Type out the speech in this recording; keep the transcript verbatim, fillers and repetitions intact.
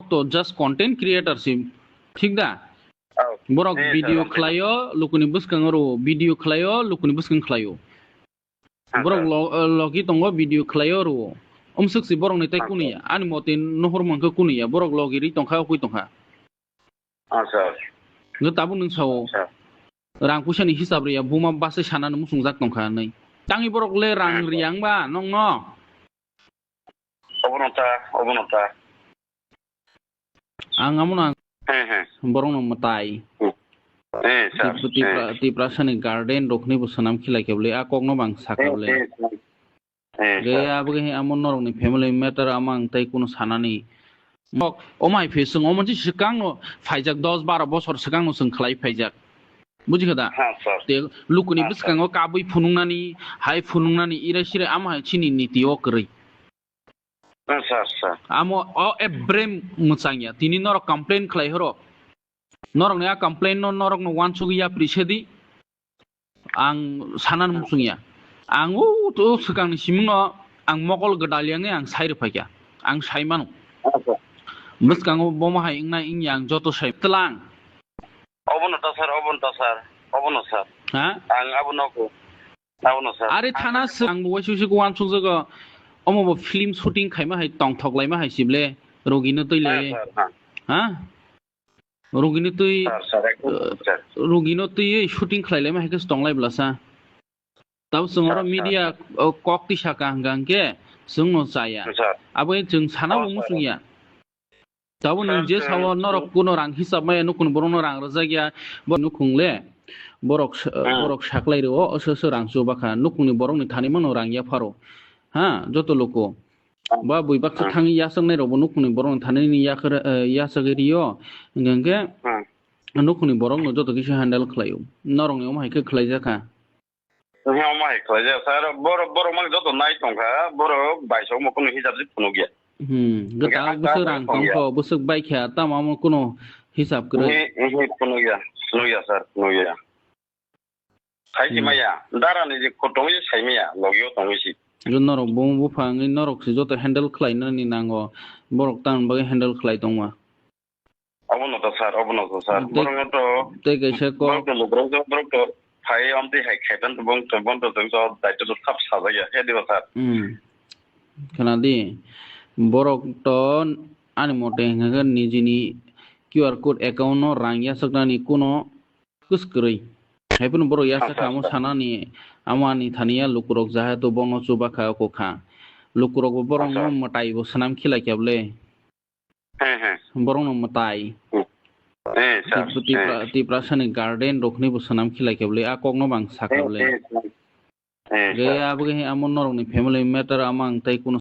to just content creator si, thik da? Oh. Borok eh, video sir, khlaio, lukuni bwskango rwo, video khlaio, lukuni bwskang khlaio. Ha, borok sir. Lo-, eh, logi tongo, video khlaio rwo. Umswk si borokni tei ha, sir. Kunu ya, ani mote nohor mankhe kunu ya, borok logi ri tongkha, okui tongkha. Ah, sir. Nw tabuk nwng sao. Sir. Rang puisa ni hisab riya, buma bwsai sana nw muchungjak tongkha nai. Tangwi borok le rang hmm, riya wngba nokno. Obono ta, obono ta. Ang amo nang. He, he. Borok no mwtai. Hmm. He, sir. Tip-, Tipra, he. Tiprasa ni garden rok ni bo swnam khilai khe bwle, a kok no bang sakha bwle. He, he, sir. Eh, ge sir. Abo khe amo norokni family matter, amo ang tei kuno sanani. Nok, omo hai phi chwng omo se swkangno phaijak, dos baro bosor swkangno chwng khlai phaijak. Buji kha da? Ha, sir. Te lukuni ha, sir. Bwskango kabui phunuknani, hai phunuknani, irai sirai amo hai chini niti o kwrwi. Ha, sir, sir. Amo o ebrem mwchangya. Tini norok complain khlai horo. Norokni a complain no norokno uansugwi yapri sedi. Ang sana muchungya. Ang o, o swkangni simingno ang mokol gwdal yangwi ang sai rwphaikha. Ang sai mano. Acha. Bwskango bomo hai wngnai wngya ang joto sai tlang. Obono ta sir, obono ta sir, obono sir. Ha? Ang abono ko, abono sir. Are thana ang swk-, ang bo waisuk suk uansukjago. Omo bo film shooting khaima hai tongthok laima hai sible. Rogino twi ha, lele. Sir, ha. Ha? Rugini twi, sir, sir, ekdom eh, sir. Rugino twi shooting khlai laima hai khe tong lai bwlasa. Tabo chwng oro sir, sir, media, sir. Oh, kok twi saka hwnkha hwnkhe chwng no chaya. Sir. Abo chwng sana oh, bo sir. Muchung ya. Tabo sir, nwng je sir. Sao norok kuno rang hisab maya nukun borok no rang rwjak ya. Bo nukhung le. Borok s-, hmm. Borok saklai rwo, oso oso rang chuba kha. Nukhungni borokni thani mano rang ya pharo. Ha, joto luku. Ba bui baksa hmm. Thangwi yasaknai rokbo nukhungni borokno thanini yasak, eh, yasagwi rio. Hwnkhe hwnkhe hmm. Nukhungni borokno joto kisa handle khlaio. Norokni omo hai khe khlaijakha. Omo hai khlaijak sir. Borok, borok mang joto nai tongkha. Borok baisa omo kunu hisab se phunukya. Hmm. Hwnkhe gata ang bwswk rang tongkha, bwswk baikha, tamo omo kunu hisab kwrwi. Ehe, ehe, phunukya. Phunukya sir, phunukya. Sai si hmm. Maya, dara ni je khotong je sai maya, logio tongwi si. Norok bung bupha wngwi norok se joto handle khlai nani nango, borok tamni bagwi handle khlai tongma. Obono to sir, obono to sir. Tei, borok to, tei kaisa kok. Borok to lugrok to, borok to phai amtwi hai khaiban to bong to, bong to tong to daito to thap sajak ya, he diba sir? Hmm. Khna di, borok to ani mote hwnkhe nijini Q R code account no rang yasaknani kuno kwskwrwi. Haiphano borok yasa kha amo sanani, amo ani thani ya lukurok jaha to bono chuba kha, oko kha. Lukurok bo borok no mwtai bo swnam khilai kha bwle. He, he. Borok no mwtai. He, sir. Tip-, Tipra-, he. Tiprasa ni garden rok ni bo swnam khilai kha bwle. A kok no bang sakha bwle. He, he, sir. He, ge sir. Abo ge amo norok ni family matter amo ang tai kuno